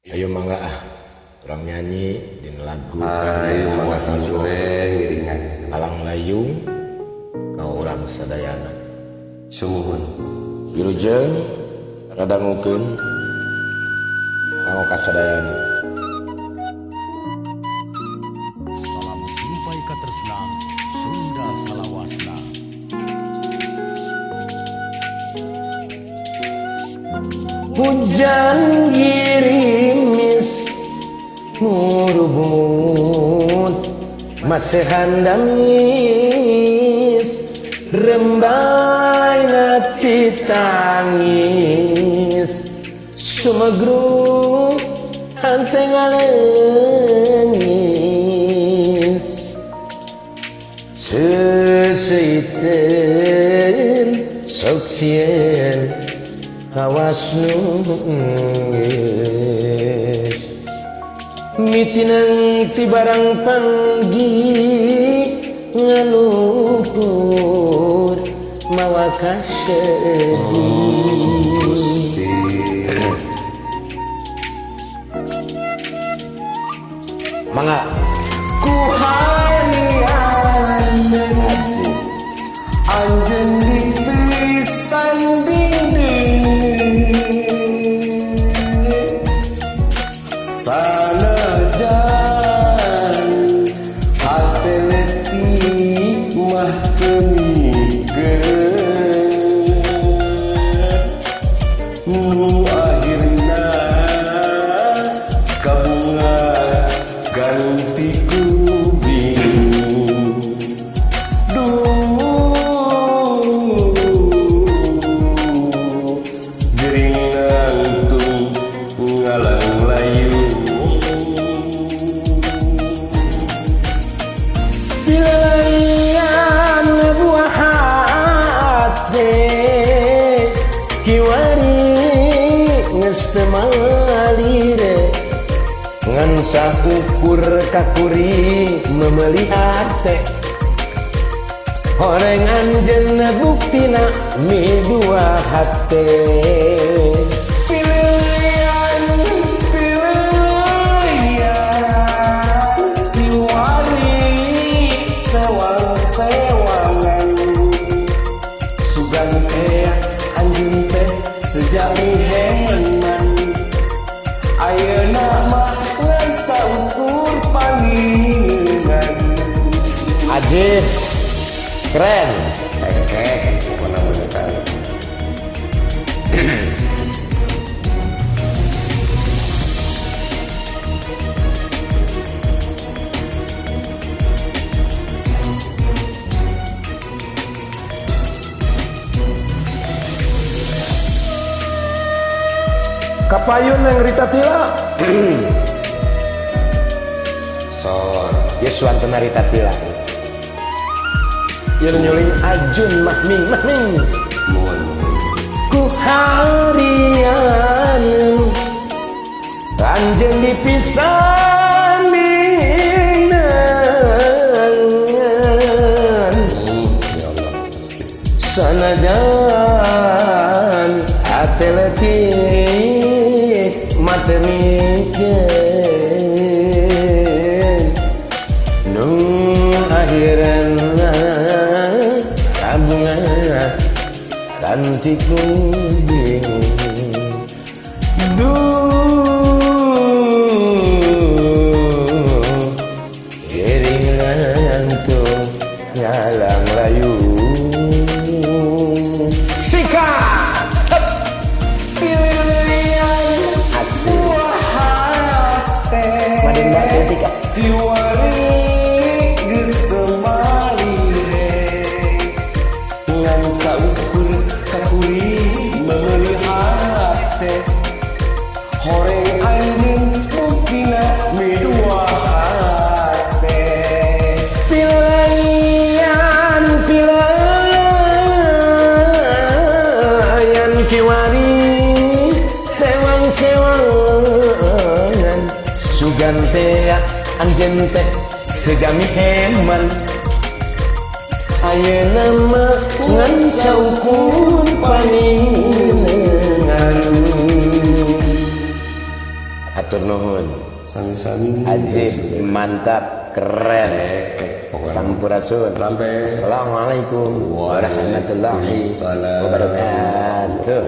Ayo mangga ah, urang nyanyi dina lagu. Ayo mangga Kang Sureng ngiringan. Alang layung ka urang sadayana. Sumuhun. Wilujeng ngadangukeun kanggo kasadayana. Salam simpai katresna Sunda salawasna. Hujan girimis murubut masih handamis rembay na citangis sumegru hante ngalengis seseiten sok sieun kawas nungis mitinang ti barang panggi ngaluhur mawa kasedih. Gusti mangga ku harian anjeun dipisan sanajan hate letih mah teu mikeun nu akhirna kabunga ganti ku bingung. Duh gering nangtung ngalang layu. Pilaian buah hate kiwari geus teu malire ngan saukur kakuri memeuli hate horeng anjeun buktina mi dua hate. Pilihan pilihan tiwari sewang-sewangan sugan tea anjeun teh sejami heman ayeuna mah ngan saukur paningan. Ajib keren Engkek pokona mah kan. Kapayun yang Rita Tila. Sor Yesuan Rita Tila. Ieu nyuling Ajun Mahming Mahming. Mun Ku harian anjeun dipisan binangan ya Allah Gusti. Sanajan hate letih mate mikir nu akhirna kabunga ganti ku bingung. Duh gering ngantuk ngalang layu sikat. Pilihan Asik. buah hate Madin Mbak Setik ah. Diwari geus teu malire ngan saukur kakuri memeuli hate horeng anjeun buktina mi dua hate. Pilaian pilaian kiwari sewang-sewangan sugan tea anjeun teh segami heman ayeuna mah ngan saukur paningan. Hatur nuhun. Sami-sami. Ajib, mantap, keren. Pokoknya. Sampurasun. Rampes. Assalamualaikum warahmatullahi Waalaikumsalam. wabarakatuh.